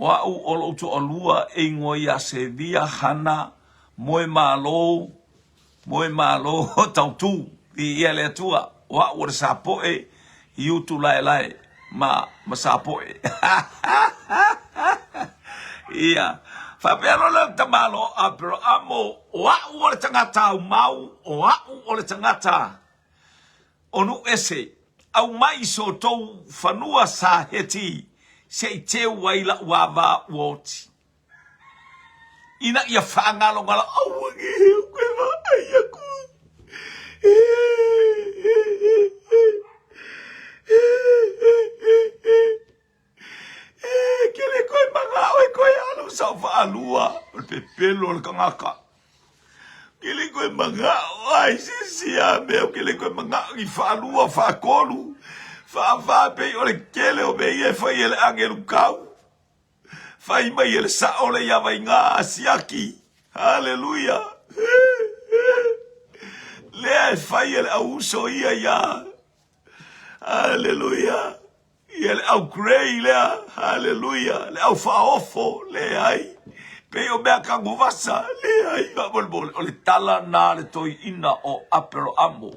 O a'u o lo'u to'alua e igoa iā Sevia Hana Moemalo Moemalo Tautū Viia le Atua O a'u o le Sapo'e i Utulaelae ma ma Sapo'e Ia faapea loa lea o le tamaloa Aperamo O a'u o le tagata aumau O a'u o le tagata O nuu ese, aumai i so outou fanua sa Heti se i teu ai la'u ava ua oti. Ina ia faagalogalo, aua ne i au koe vaai aku. Ke le koe manao e koe alu sau faalua o le pepelo o le tagata. Ke le koe manao ai se isi a mea ke le koe manao ni faalua faatolu faafā pei o le tele o mea ia e fai e le agelu kau. Fai mai e le sao le ia vaigā siaki. Haleluia. Lea e fai e le au uso ia ia. Haleluia. Ia le au grey lea, haleluia, le au faaofo, leai, pei o mea tanuvasa, leai, faamolemole, o le tala na a le toeaina o Aperoamo,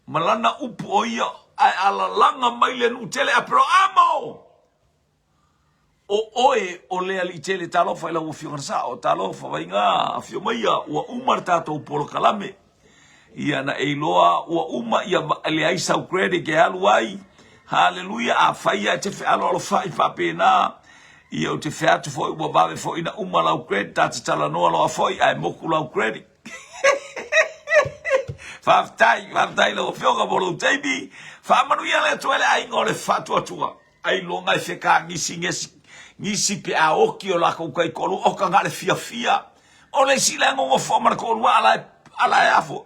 ma lana upu o ia, ae a lalaga mai le nuu tele, Aperoamo! O oe o le alii tele, talofa i lau afioga i le sao, talofa vaiga, afio maia, ua uma le tatou polokalame. Ia na e iloa ua uma ia leai sau credit e alu ai. Haleluia, afai lava e te fealoalofa'i faapena, ia ou te fai atu foi ua vave foi na uma lau credit, ta te talanoa loa foi ae moku lau credit. Faafetai, faafetai i lau afioga mo lou taimi. Faamanuia le Atua i le aiga o le faatuatua. Ailoga e feka gisi gesi gisi pe a oki o lakou taitoalua oka na le fiafia o le isi la e nonofo ma le toalua ala e ala e afo.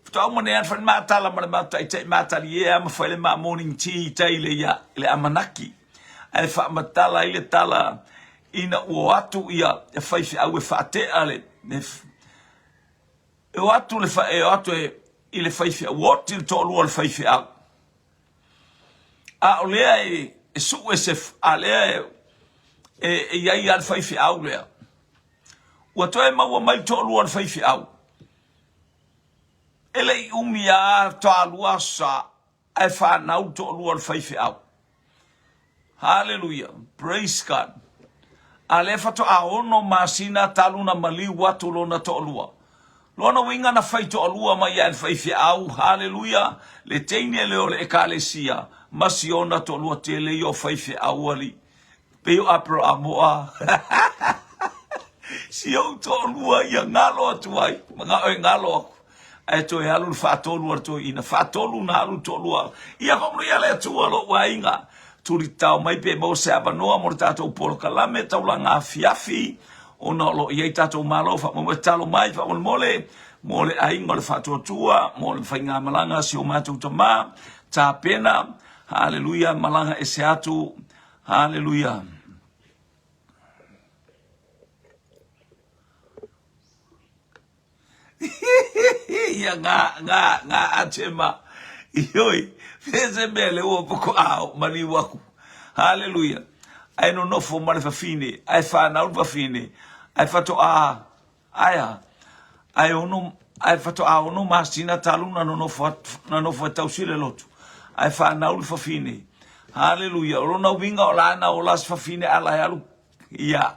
Faatoa uma nei lava ona fai le ma tala ma le matou taitai mataliē lava ma fai le ma morning tea i tai i le ia i le amanaki. Ae faamatala ai le tala ina ua o atu ia faifeau e faatea le e o atu le e o atu e i le faifeau ua oti le toalua o le faifeau. A o lea e e sue se a lea e e i ai lava le faifeau lea. Ua toe maua mai le toalua o le faifeau. E le i umi lava toalua aso sa ae fanau le toalua o le faifeau. Haleluia! Praise God! A lea faatoa ono masina talu na maliu atu lona toalua. Lona uiga na fai toalua mai ai le faifeau, haleluia, le teine lea o le ekalesia ma si ona toalua tele ia o faifeau alii. Pei o Aperamoa. Si ou toalua ia galo atu ai, manao e galo aku. Ae toe alu le faatolu a le toeaina, faatolu na alu le toalua. Ia faamanuia le Atua lou aiga. Tulitao mai pe maua se avanoa mo le tatou polokalame taulaga afiafi ona o lo o i ai tatou malo faamoemoe tatalo mai faamolemole mo le aiga o le faatuatua mo le faigamalaga a si o matou tama tapena haleluia malaga ese atu Haleluia. Ia ngā, ngā, ngā atema. Ioi, fese mea le ua poko ao, maliu aku. Haleluia. Ai nonofo ma le fafine, ai whanau le fafine, ai whatoa Ae a? Ae ono, ae faatoa ono masina talu na nonofo atu, na nofo e tausi le lotu. Ae fanau le fafine. Haleluia. O lona uiga o la na ola se fafine a la e alu ia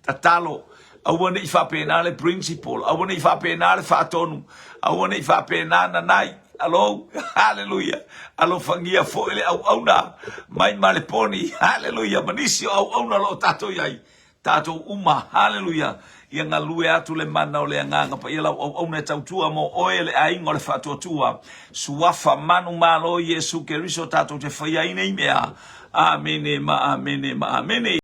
tatalo. Aua ne i faapena le principle, aua ne i faapena le faatonu, aua ne i faapena nanai. Alo, haleluia. Alofagia foi le auauna mai ma le poni. Haleluia. Ma nisi o auauna o lo o tatou i ai. Tatou uma, haleluia, ia galue atu le mana o le Agaga Paia lau auauna e tautua mo oe le aiga o le faatuatua, Suafa manu malo Iesu Keriso tatou te faia ai nei mea. Amene ma amene ma amene.